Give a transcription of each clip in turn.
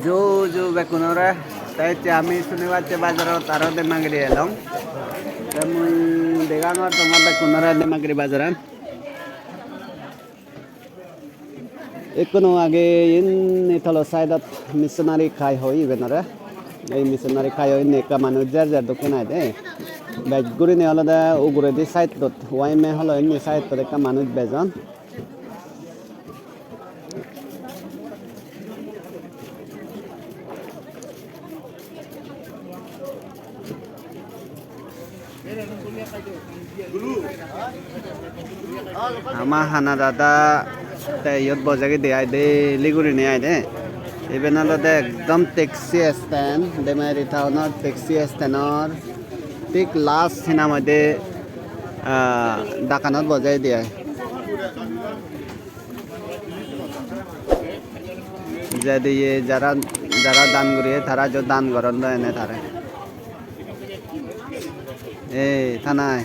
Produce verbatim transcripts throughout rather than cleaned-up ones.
Ju ju bekkunore, te ecche ami sunibatte bazarot aro Demagiri elong. Te mui degangor tomar bekkunore Demagiri bazaran. Ekkuno age indi tolo side-ot missionary khai hoi ibenore. Ei missionary khai hoi indi ekka manuj jer jer dokken aai de. Bej gurinei olode uguredi side-ot, Y M A holo indi side-ot ekka manuj bejon. Ama hana dada te iyot bojegi de ai, daily gurinei ai de. Iben olode ekdom taxi stand, Demagiri town-or taxi stand-or thik last hinang hoide, ah, dakkanot bojegi de ai. Jediye jara, jara dan guriye tara jo dan goron do ene tare. Ei, thanai.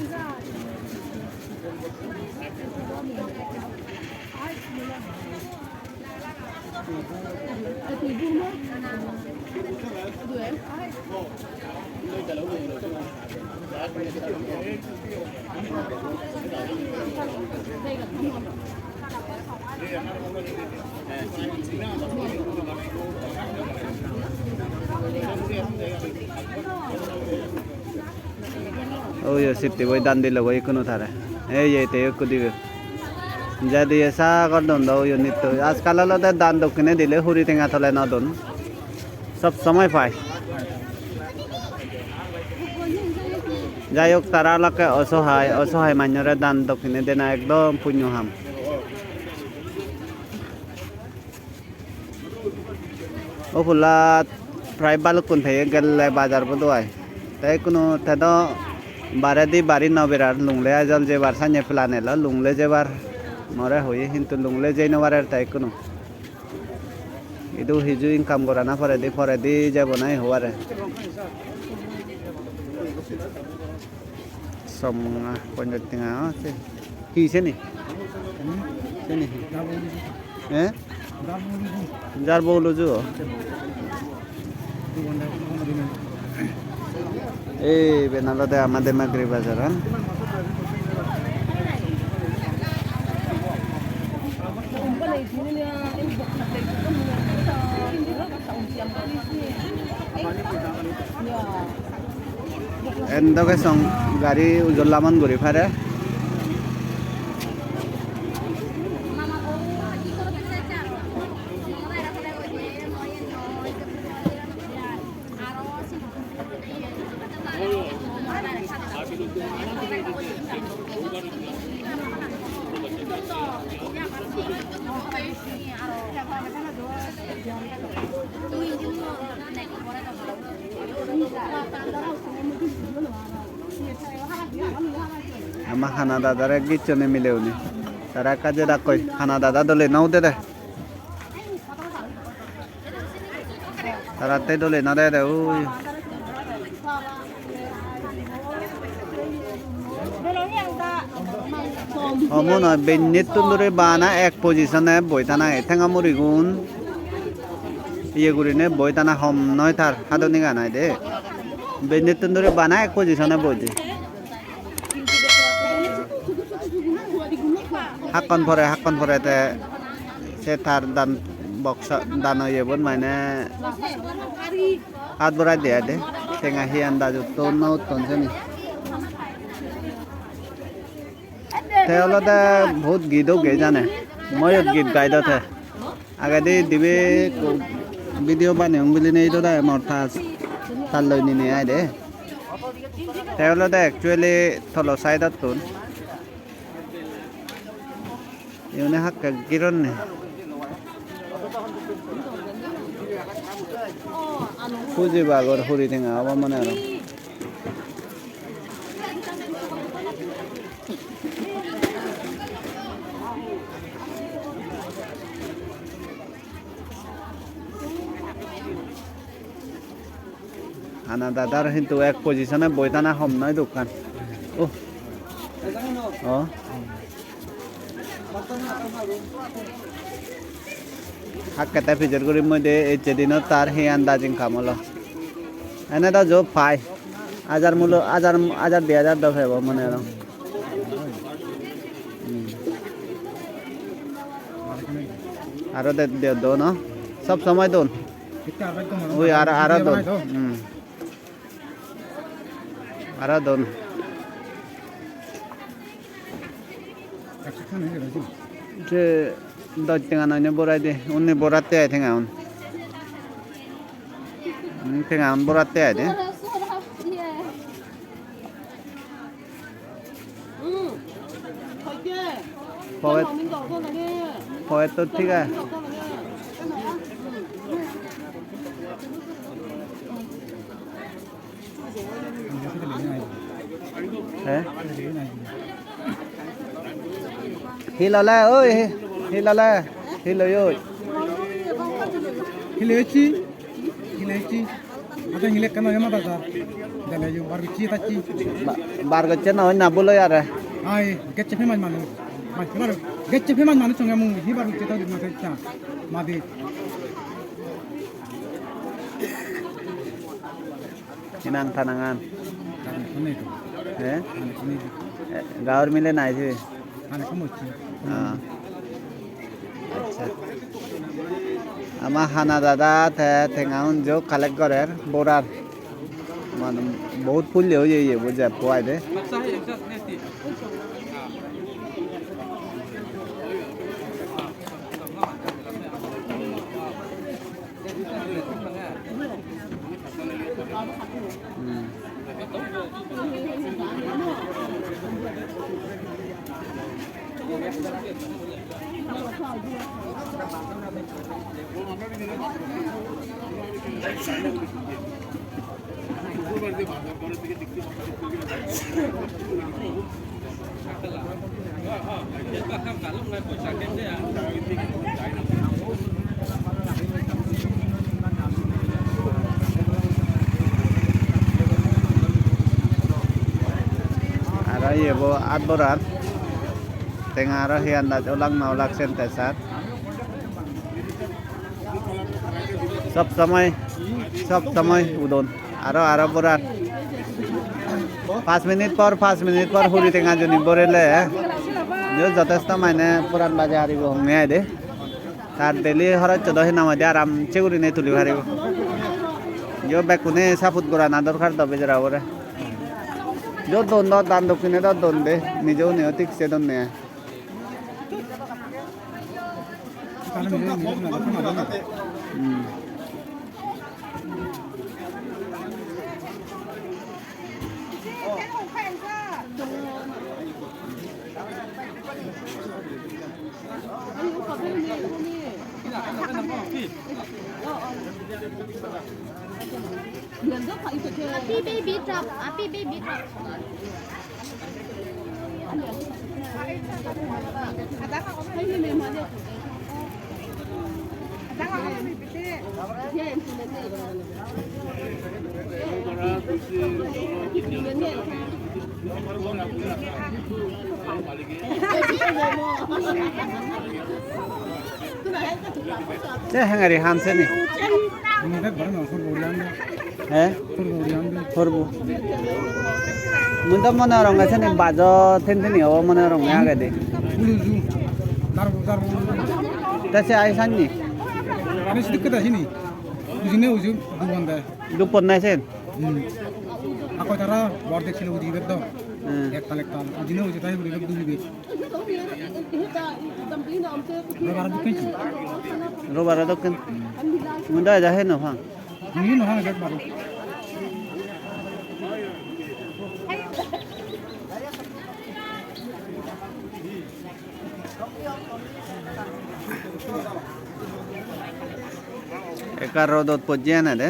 Oyo sitti boi dan dilo goi ikkunu tare. Ei, ei, te ikko dibe. Jadiye sagor don do oyo nitto. Ajkal olode dan dokkine dile huri tenga tole no don. Sob somoi pai. Jai hok, tara olakke osohai, osohai manjore dan dokkine dena ekdom punyo ham. Obolat prai balukkun peye gelle bazar bodo ai. Te ikkunu te do baredi bari no berar, Lunglei Aizawl jebar sanye plan elo, Lunglei jebar more hoye, hintu Lunglei jei no parer te ikkunu. Idu hiju income gorana poredi, poredi jebo nahi hobare. Sommonga ponjaj tenga, o, se. Hi seni? Seni hi? Eh? Jar bol uju. Ei, iben olode ama Demagiri bazaran. Endoge song gari ujollamon guri pare. Ama hana dadare gicchone mileune. Tara ekka jedakkoi, hana dada dole no udede. Taratte dole no dede oi. Omo noi, bennettun duri bana ek position-e boi tana, tenga murigun iye gurine boi tana hom noi tar hadoni ganai de. Bennettun duri bana ek position-e boi de. Hakkon pore, hakkon pore te se tar dan box, dano yebot mane hat borai de ai de. Tenga hi andaj utton na utton seni. Te olode bahut git o gei jane. Moyot git gai do te. Agedi dibe ekko video baneyong bilinei idu dai mor tas, tar loi ninei ai de. Te olode actually tolo side-ottun. Iyune hakke gironne. Puji bagor huri tenga obo mone aro. Hana dadar hintu ek position-e boi tana hom noi dokkan. Oh. Oh. Hakkete pijor guri mui de ecche dinot tar hi andaj income olo. Ene do jo pai. Hajar mulo, hajar, hajar di hajar do pebo mone aro. Hmm. Aro de, de, do no? Sob somoi don. Ui, aro, aro don. Hmm. Aro don. Se doj tenga noine borai de, undi boratte ai tenga un. Hmm, tenga un boratte ai de. Poet, poet to thik age. He? Hi lole, oi, hi lole, hi loi, oi. Hi loi, hi loi. Ata hile ekkan oye mada jar. Dale yo, bar gocche tacche. Ba-, bar gocche na, oi na, bul oi are. Ai, gecche famous manuj. Madi bar, gecche famous manuj songe mui, hi bar gocche ta dikma ta. Madi. Hi nang ta nangan? He? Eh, gaor mile nai se? Ah. Accha. Ama hana dada te tenga un jo collect gorer borar. Mane bahut phulle oye ye bo jeppo ai de. Hmm. Aro iyebo at borar tenga aro hi andaj olak na olak sente sar. Sob somoi, sob somoi udon. Aro, aro borar. Paanch minute por, paanch minute por huri tenga juni borele, eh. Jo jotesto mane poran baje haribo honge ai de. Tar daily horoccho do hinang hoide aramse gurinei tuli paribo. Jo bekkune support gorana dorkar do bejara bore. Jo don do dan dokkine do don de, nije uneyo thik se donne ai. Hmm. Happy baby drop, happy baby drop. Se hengari han seni. He? Porbo. Mui do mone gorongge seni bajo tenteni obo mone gorongge agedi. Te se ai sanni? Ani sidikke da sini. Ujine uju dugon de. Dupon nai sen? Hmm. Ako tara bor deksile uji bek do. Hmm. Ektal ektal. Ujine uju tai guri bek duli bek. Robare dokken. Robare dokken. Mui do eja hei no pang. Mui no pang bek baro. Ekka rodot pojje ene de.